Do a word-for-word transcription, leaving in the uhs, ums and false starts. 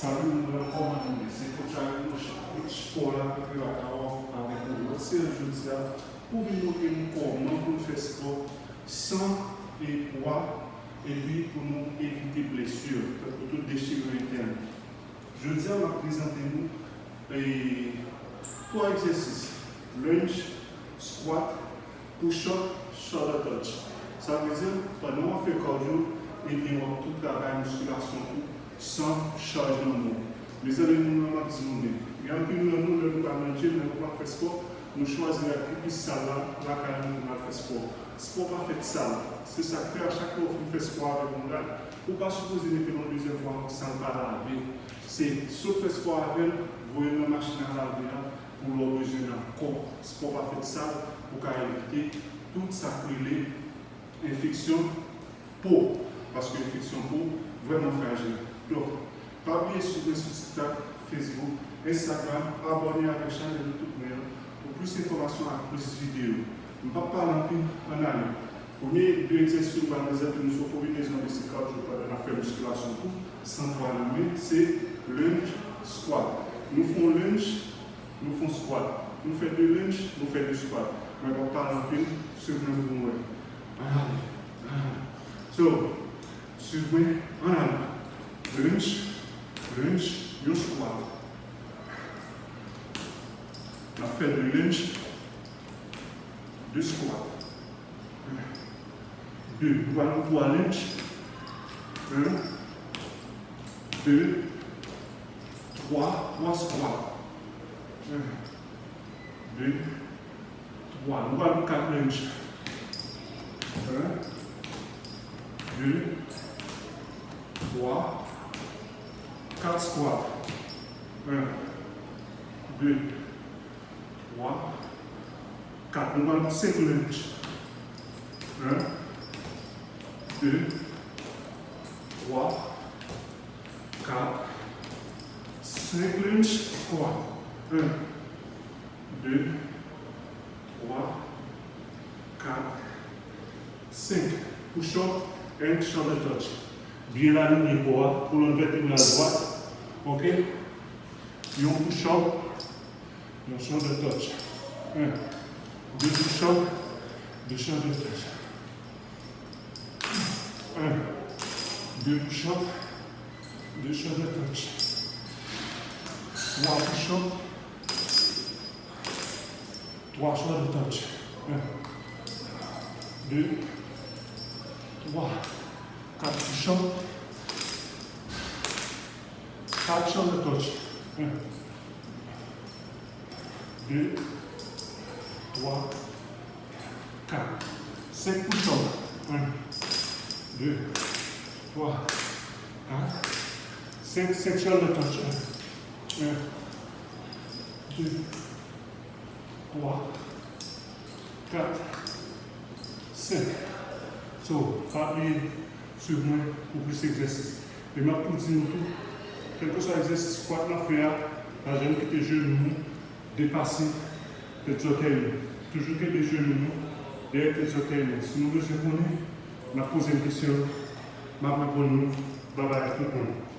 Salut, mwen ankò, mwen se Coach Harry Roche, coach spò la, epi la ka wè avèk yon lòt seri jodi a, pou vin montre nou kòman pou n fè spò san e pwa, epi pou nou evite blesi, tankou tout dechirure entèn. Jodi a, m ap prezante nou, e, twa egzèsis: lunge, squat, push up, shoulder touch. Sa vle di, pandan w ap fè cardio, ebyen, w ap tou travay miskilasyon tou, san chaj nan men w. Mezanmi, moun nan m ap di nou byen. Gen anpil nan nou, lè nou pa nan gym, lè nou pa fè spò, nou chwazi al pi pis sal la, lakay nou, pou n al fè spò. Spò pa fèt sal. Se sa k fè, a chak fwa w fin fè spò avèk moun la, ou pa sipoze mete l yon dezyèm fwa ankò san l pa lave. Se sot fè spò avè l, voye l nan machin a lave a, pou lè w bezwen l ankò. Spò pa fèt sal, pou ka evite tout sa k rele enfeksyon po, paske enfeksyon po vrèman frajil. Donk, pa bliye swiv mwen sou TikTok, Facebook, Instagram, abòne avèk chanèl YouTube mwen an pou plis enfòmasyon ak plis videyo. M p ap pale anpil, ann ale. Premye de egzèsis nou pral prezante nou sou konbinezon de se kat jou pandan n ap fè miskilasyon tou, san pwa nan men, se lunge, squat. Nou fè yon lunge, nou fè yon squat. Nou fè de lunge, nou fè de squat. Mwen p ap pale anpil, swiv mwen pou nou wè. Ann ale, ann ale. So, swiv mwen, ann ale. Lunge, lunge, yon squat. N ap fè de lunge, de squat. De. Nou pral nan twa lunge. En, de, twa, twa squat. En, de, twa. Nou pral nan kat lunge. En, de, twa, kat squat. En, de, twa, kat. Nou pral senk lunge. En, de, twa, kat, senk lunge squat. En, de, twa, kat, senk. Push up and shoulder touch. Byen alinye kò a, kolòn vètebral dwat. Ok? Yon push up, yon shoulder touch. En, de push up, de shoulder touch. En, de push up, de shoulder touch. Twa push up, twa shoulder touch. En, de, twa, kat push up, kat shoulder touch. En, de, twa, kat. Senk push up. En, de, twa, kat. Senk, senk shoulder touch. En, de, twa, kat, senk. So, pa bliye swiv mwen pou plis egzèsis. E m ap tou di nou tou, kèlkeswa egzèsis squat n ap fè a, pa janm kite jenou nou depase tèt zòtèy nou. Toujou kenbe jenou nou dèyè tèt zòtèy nou. Si nou bezwen konnen, n ap poze m kesyon, m ap reponn nou. Babay tout moun.